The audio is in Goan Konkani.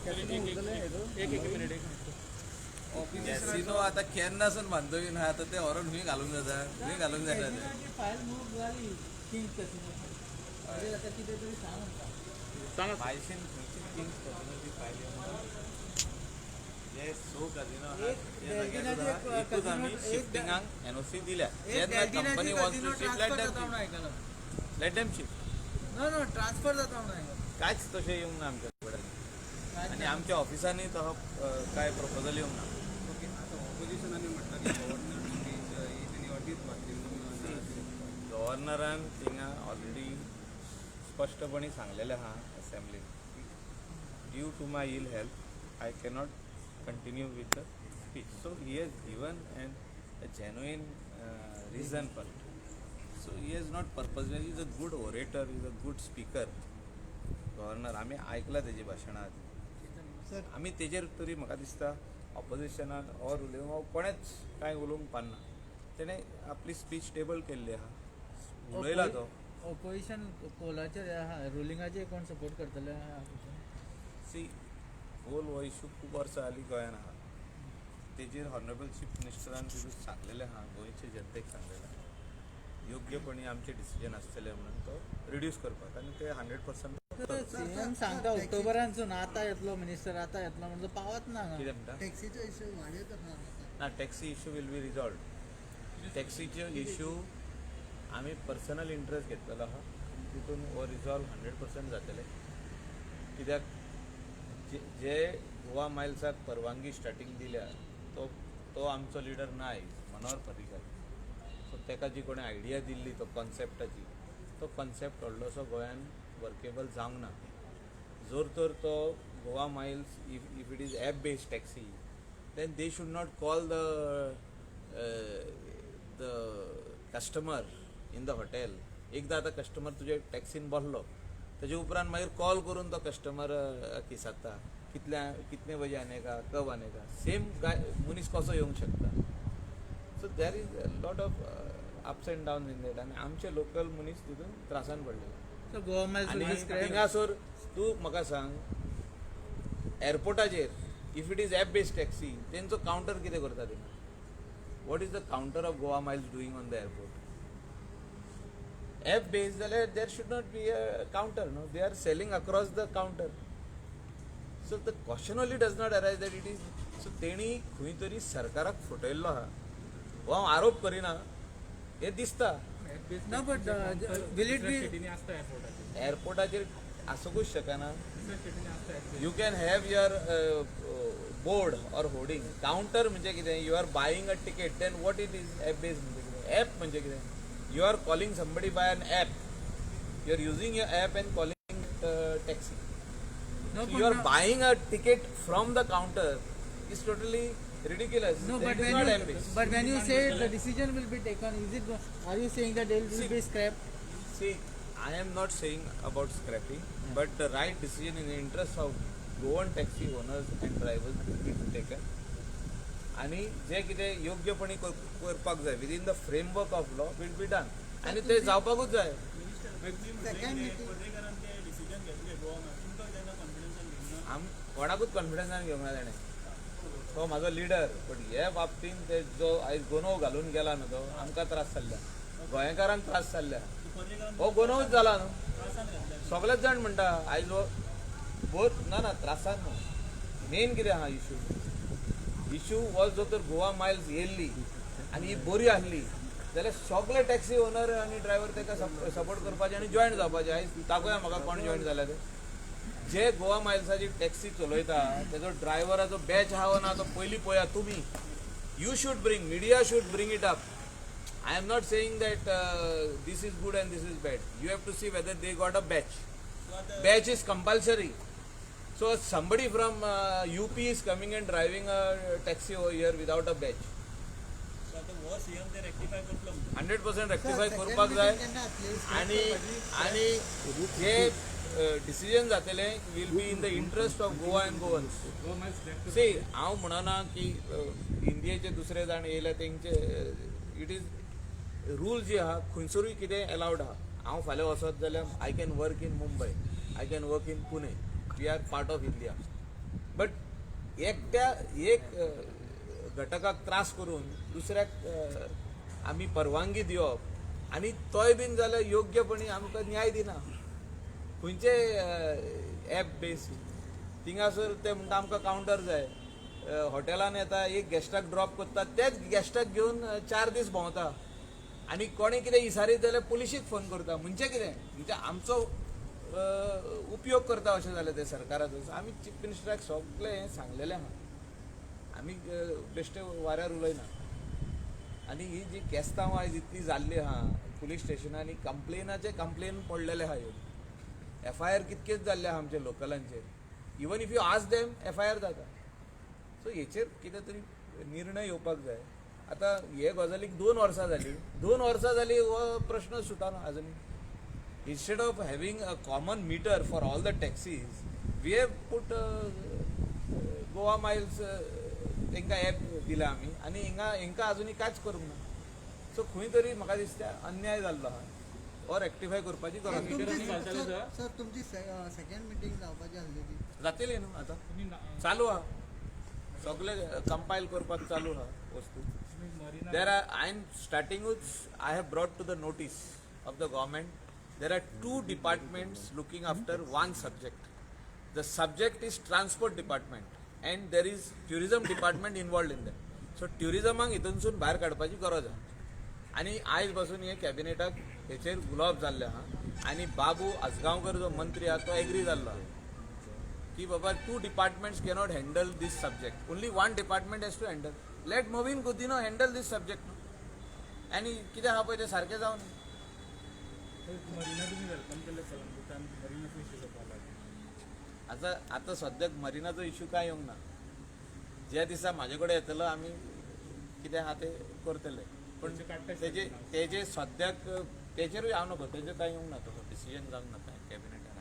एक एक मिनिट, एक मिनिट. कॅसिनो आता केन्नासून बांदतली ना, आतां ते व्हरून खंय घालूंक जाता, खंय घालूंक जायना ते. फायल मूव जाली किंग कॅसिनो, म्हणजे आता कितें तरी सांग आमकां. सांगा. मायशीन खंयची किंग्स कॅसिनोची फायल येवंक ना. जे सो कॅसिनो आहा एक ते जाग्यार डेल्टिनाची सुद्दां एक एकूच आमी casino- एक शिफ्टिंगाक एनओसी दिल्या. एक जेन्ना डेल्टिनाची company wants casino to shift, let transfer them जाता म्हणून आयकलां. Let them shift. No no, transfer जाता म्हणून आयकलां. कांयच तशें येवंक ना आमच्या कडेन आनी आमच्या ऑफिसांनी तो कांय प्रपोजल येवंक ना. ओके, आता ऑपोजिशनान म्हटलां की गव्हर्नर स्पीच ही तेणी अटीच घातली म्हणून. गव्हर्नरान थिंगा ऑलरेडी स्पश्टपणी सांगलेलें आहा असेंब्लीन, due to my ill health I cannot continue with the speech. So he has given an a genuine reason for it. So he has not purpose. He is a good orator, is a good speaker governor. आमी आयकलां तेजी भाशणां आदी. आमी तेजेर तरी म्हाका दिसता ऑपोजिशनान or उलोवंक कोणेच कांय उलोवंक पारना. तेणें आपली स्पीच टेबल केल्ली आहा, उलयला तो. ऑपोजिशन कोलाचेर आहा, रुलिंगाचेर कोण सपोर्ट करतले आहा? सी, कोल हो इशू खूब वर्सां जालीं गोंयान आहा. तेजेर हॉनरेबल चीफ मिनिस्टरान तितून सांगलेलें आहा, गोंयचे जनतेक सांगलेलें आहा, योग्यपणी आमचें डिसिजन आसतलें म्हणून तो रिड्यूस करपाक आनी ते 100%. सीएम सांगता ऑक्टोबरानसून आतां येतलो मिनिस्टर, आतां येतलो म्हणून पावत ना हांगा. कितें म्हणटा? टॅक्सीचो इश्यू वाडयत आहा. ना, taxi issue will be resolve. टॅक्सीच्यो issue आमी पर्सनल इंट्रस्ट घेतलेलो आहा तितून, हो रिजॉल्व 100% जातले. कित्याक जे जे गोवा मायल्साक परवानगी स्टार्टींग दिल्या तो तो आमचो लिडर ना आयज, मनोहर पर्रीकार. सो ताका जी कोणें आयडिया दिल्ली तो कॉन्सेप्टाची, तो कॉन्सेप्ट व्हडलोसो गोंयान वर्केबल जावंक ना. जर तर तो Goa miles, if it is app based taxi, then they should not call the customer in the hotel. एकदां आतां कस्टमर तुजे टॅक्सीन बसलो, तेजे उपरांत मागीर कॉल करून तो कस्टमर विचारता, कितल्या कितने बजे आने का, कब आने का. सेम काय मनीस कसो येवंक शकता? So there is lot of ups and down in that आनी आमचे लोकल मनीस तितून त्रासान पडलेले. सो गोवा मायल्स आनी will be scrap. थिंगासर तूं म्हाका सांग, एअरपोर्टाचेर if it is app based taxi, तेंचो कावंटर कितें करता थिंगा? What is the counter of Goa Miles doing on the airport? App based जाल्यार there should not be a counter, no? They are selling across the counter, so the question only does not arise that it is so. तेणी खंय तरी सरकाराक फटयल्लो आहा हो हांव आरोप करिना, हें दिसता. No, but will it be स्टेटींनी आसता एअरपोर्टाचेर. एअरपोर्टाचेर आसूंकूच शकना. दुसऱ्या स्टेटींनी आसता. You can have your board or hoarding. Counter म्हणजे कितें? You are buying a ticket, then what it is? App base म्हणजे कितें? ॲप म्हणजे कितें? You are calling somebody by an app. You are using your app and calling taxi. No, you are but buying a ticket from the counter is totally ridiculous. No, but is when not you, app based. But when you say the decision will be taken, is it? Are you saying that they will See- be scrapped? See, I am not saying about scrapping, but the right decision in the interest of Goan taxi owners and drivers will be taken. आणि जे कितें योग्यपणी करपाक जाय within the framework of law will be done आनी ते जावपाकूच जाय. सेकंड मिटींग पर्रीकारान ते डिसिजन घेतले गोवा, तुमकां तेन्ना कॉन्फिडन्सान घेवना? आम कोणाकूच कॉन्फिडन्सान घेवंक ना तेणें. तो म्हाजो लिडर, बट हे बाबतीन ते जो आयज गोनोव घालून गेला न्हू, तो आमकां त्रास जाल्ल्या, गोंयकारांक त्रास जाल्ल्या. पर्रीकारान हो गोनोवूच जाला न्हू. त्रासान घातले. सगळेच जाण म्हणटा आयज हो बोर ना. ना, त्रासान न्हू. मेन कितें आहा इशू, इशू वॉज जो तर गोवा मायल्स येयल्ली आनी ही बरी आहली जाल्यार सगळे टॅक्सी ओनर आनी ड्रायव्हर ताका सपोर्ट करपाचे आनी जॉयन जावपाचे. आयज दाखोवया म्हाका कोण जॉयन जाल्या ते. जे गोवा मायल्साची टॅक्सी चलयता तेजो ड्रायव्हराचो बॅच आहा वो ना तो पयलीं पळया तुमी. You should bring, media should bring it up. I am not saying that this is good and this is bad. You have to see whether they got a batch. Batch is compulsory. So somebody from UP is coming and driving a taxi over here without a batch. So आतां हो सीएम ते रेक्टिफाय करतलो म्हणटा. 100% rectify करपाक जाय. आणि आणि जे डिसिजन जातले will be in the interest of Goa and Goans. Goa Miles scrap. See, हांव म्हणना की इंडियेचे दुसरे जाण येयले तेंचे. It is rule जी आहा, खंयसरूय कितें एलावड आहा. हांव फाल्यां वचत जाल्यार I can work in Mumbai, I can work in Pune. We are part of India. But एकट्या एक घटकाक त्रास करून दुसऱ्याक आमी परवानगी दिवप आनी तोय बीन जाल्यार योग्यपणी आमकां न्याय दिना. खंयचे एप बेस थिंगासर ते म्हणटा आमकां कावंटर जाय, हॉटेलान येता, एक गेस्टाक ड्रॉप करता, तेच गेस्टाक घेवन 4 दीस भोंवता आनी कोणें कितें इसारीत जाल्यार पुलिशीक फोन करता. म्हणजे कितें, म्हणजे आमचो उपयोग करता अशें जालें तें सरकाराचो. So आमी चीफ मिनिस्टराक सगळें हें सांगलेलें आहा. आमी बेश्टे वाऱ्यार उलयना. आनी ही जी केस्तांव आयज इतली जाल्ली आहा, पुलीस स्टेशनांनी कंप्लेनाचे कंप्लेन पडलेले आहा ह्यो, एफआयआर कितकेच जाल्ले आहा आमचे लोकलांचेर. Even if you ask them, FIR जाता. सो हेचेर कितें तरी निर्णय येवपाक जाय. आतां हे गजालीक 2 वर्सां जालीं, 2 वर्सां जालीं, हो प्रश्न सुटाना अजुनूय. Instead of having a common meter for all the taxis, we have put Goa Miles. तांकां एप दिला आमी आनी हिंगा हेंकां अजुनूय कांयच करूंक ना. सो खंय तरी म्हाका दिसता अन्याय जाल्लो आहा, हो रेक्टिफाय करपाची गरज आसा. तुमची घालताले, सर सर? सर, तुमची सेकंड मिटींग जावपाची आसली ती? जातली न्हू आतां. तुम्ही चालू आहा, सगळे कंपायल करपाक चालू आहा वस्तू. तुम्ही marina There are, I am starting, I have brought to the notice of the government, there are two departments looking after one subject. The subject is transport department and there is tourism department involved in that. So tourism हितूनसून भायर काडपाची गरज आहा आनी आयज पासून हे कॅबिनेटाक हेचेर उलोवप जाल्लें आहा आनी बाबू आजगांवकर जो मंत्री आहा तो एग्री जाल्लो आहा की बाबा, to departments cannot handle these subject, only one department has to handle. Let Mauvin Godinho handle these subject. आनी कितें आहा पळय तें सारकें जावन. मरिना तुम्ही welcome केलं कलंगूटान, मरिनाचो इश्यू जावपाक लागला. आतां आतां सद्याक मरिनाचो इशू कांय येवंक ना. ज्या दिसा म्हाजे कडेन येतलो, आमी कितें आहा तें करतले, पूण तेजे काडटा. तेजे सद्याक तेजेरूय हांव नको, तेजेर कांय येवंक ना, तसो डिसिजन जावंक ना कांय कॅबिनेटान.